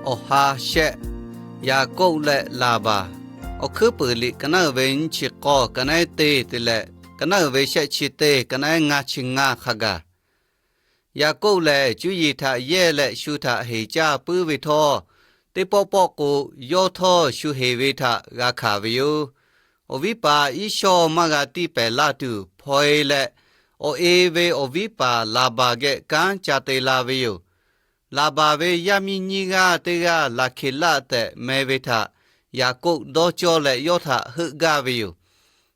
Awˬ ha shehˆ, Yaˍkoˆ leh Laˍbaˍ. Awˬ hkuiˉ peuˍ liꞈ ka naˉ uiˍ ve nyiˇ chi k'awˇ, ka naˉ teˇ te leh ka naˉ uiˍ ve shehˆ chi teˇ, ka naˉ ngaˇ chi ngaˇ hk'a gaˬ. Yaˍkoˆ lehˬ, cuˇ yiˍ htaꞈ yehˇ leh shu htaꞈ heˍ caˇ puiˉ ve htawˇ, teˇ pawˆ pawˆ k'o, yawˇ htawˇ shu heˍ ve htaꞈ g'a hkanˍ ve yoˬ. Awˬ viˉ paˍ Iˉsawˇ maˇ g'a tiˇ pehˍ laˇ tuˬ, hpaw e leh awˬ e ve awˬ viˉ paˍ Laˍbaˍ geh kanˉ ca te la ve yoˬ. Laˍbaˍ ve yaˇ miˇ nyiˇ g'aˇ teˇ g'aˇ Laˍhkeˍlaˆ tehꞈ meh ve htaꞈ Yaˍkoˆ dawˇ cawˇ leh yawˇ htaꞈ heuˆ gaˇ ve yoˬ.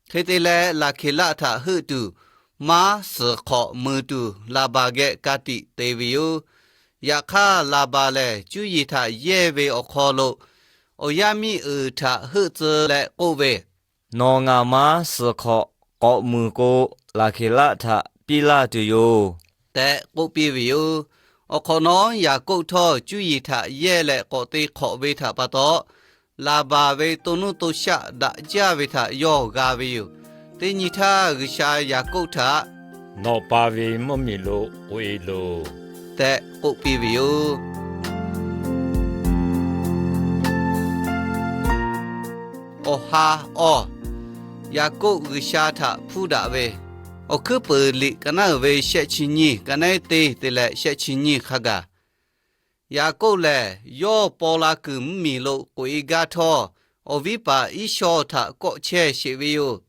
Hk'e te leh, Laˍhkeˍlaˆ htaꞈ heuˆ tuˬ, maˉ suhˍ hk'awꞈ muiˬ tuˬ Laˍbaˍ geh ka tiꞈ te ve yoˬ. Yaꞈ hk'aˇ, Laˍbaˍ lehˬ cuˇ yiˍ htaꞈ yehˇ ve awˬ hk'aw lo awˬ yaˇ miˇ uiˍ htaꞈ heuˆ tcuh leh k'oˆ ve, Nawˬ ngaˬ maˉ suhˍ hk'awꞈ k'awꞈ muiˬ k'o, Laˍhkeˍlaˆ htaꞈ piˇ laˇ tuˬ yoˬ, tehꞈ k'oˆ piˇ ve yoˬ. Awˬ hk'awꞈ nawˉ, Yaˍkoˆ htawˇ cuˇ yiˍ htaꞈ yehˇ leh k'awꞈ te hk'awꞈ ve htaꞈ pa taw, Laˍbaˍ ve to nuˇ to shaˆ daꞈ jaˇ ve htaꞈ yawˇ g'a ve yoˬ. Teˇ nyi htaˇ, G'uiˬsha Yaˍkoˆ htaꞈ, Nawˬ pa ve mvuhˇmiˬ lo k'oꞈ e loˬ, tehꞈ k'oˆ piˇ ve yoˬ. Awˬ ha awˇ, Yaˍkoˆ G'uiˬsha htaꞈ hpuˇ daꞈ ve. Awˬ hkuiˉ peuˍ liꞈ ka naˉ uiˍ ve shehˆ chi nyiˇ, ka naˉ teˇ te leh shehˆ chi nyiˇ hk'a gaˬ. Yaˍkoˆ lehˬ, yawˇ paw la kuiˬ mvuhˇmiˬ lo k'oꞈ e gaˇ htawˇ, awˬ viˉ paˍ Iˉsawˇ htaꞈ kawˆ chehˇ sheˍ ve yoˬ.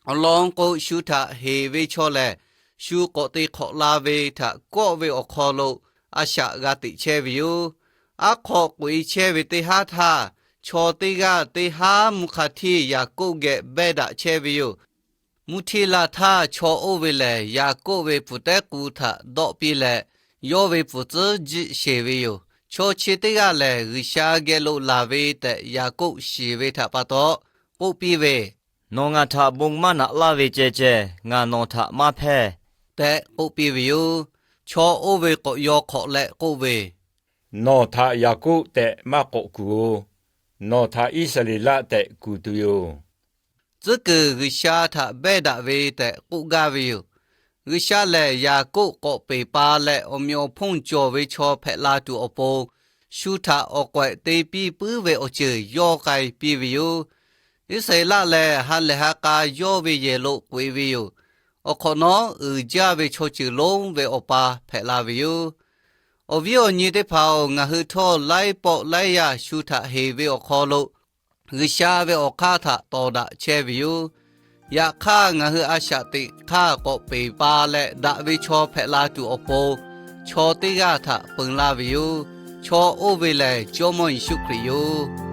Awˬ lawn k'o, shu htaꞈ heˍ ve chaw lehˬ, shu k'awꞈ te hk'awꞈ la ve htaꞈ kawˆ ve awˬ hk'aw lo a shaꞈ g'a teꞈ chehˇ ve yoˬ. Aˉ hk'aw k'oꞈ e chehˇ ve teˇ haˉ htaˇ, chaw teˇ g'aˇ teˇ haˉ mvuhˇ hk'a hteˇ Yaˍkoˆ geh behˇ daꞈ chehˇ ve yoˬ. Mvuhˇ hteˇ la htaˇ, chaw oˇ ve lehˬ Yaˍkoˆ ve pfuhˍ tehˉ k'u htaꞈ dawˆ piˇ leh, yawˇ ve pfuhˍ tcuhˉ jiˆ sheˍ ve yoˬ. Chaw chi teˇ g'aˇ lehˬ, G'uiˬsha geh lo laˬ ve tehꞈ Yaˍkoˆ shiˍ ve htaꞈ pa taw, k'oˆ piˇ ve, Nawˬ ngaˬ htaꞈ bon maˇ naꞈ laˇ ve ceh ceh, ngaˬ nawˬ htaꞈ maˇ hpehˇ, tehꞈ k'oˆ piˇ ve yoˬ. Chaw oˇ ve k'awꞈ yaw hk'awꞈ leh k'oˆ ve, Nawˬ htaꞈ Yaˍkoˆ tehꞈ maˇ k'awꞈ kuˬ oˬ. Nawˬ htaꞈ Iˉsaˍreˍlaˆ tehꞈ kuˬ tuˬ yoˬ. Tcuhˉ kuiˬ G'uiˬsha htaꞈ behˇ daꞈ ve tehꞈ k'oˆ gaˇ ve yoˬ. G'uiˬsha lehˬ, Yaˍkoˆ k'awꞈ peˬ pa leh awˬ meꞈ awˬ hponˇ cawˬ ve chaw hpehꞈ la tuˬ awˬ pon, shu htaꞈ awˬ k'awehꞈ te piˇ puiˉ ve awˬ ceuˬ yawˇ k'ai piˇ ve yoˬ. Iˉsaˍreˍlaˆ lehˬ, ha lehˬ ha k'a yawˇ ve yehˬ lo k'oꞈ e ve yoˬ. Awˬ hk'awꞈ nawˉ, uiˍ jaˇ ve chaw ceuˬ lonˉ ve awˬ pa hpehꞈ la ve yoˬ. Awˬ viˉ awˬ nyi teˇ hpaˍ-oˬ, ngaˬ hui htawˇ laiˉ pawˆ laiˉ yaˇ shu htaꞈ heˍ ve awˬ hk'aw lo, G'uiˬsha ve awˬ hk'aˇ htaꞈ tawˍ daꞈ chehˇ ve yoˬ. Yaꞈ hk'aˇ, ngaˬ hui a shaꞈ teꞈ hk'aˇ k'awꞈ peˬ pa leh daꞈ ve chaw hpehꞈ la tuˬ awˬ pon, chaw teˇ g'aˇ htaꞈ peun laˇ ve yoˬ. Chaw oˇ ve lehˬ, Jawˇmawˇ Yeˍsuˆ Hkriꞈ yoˬ.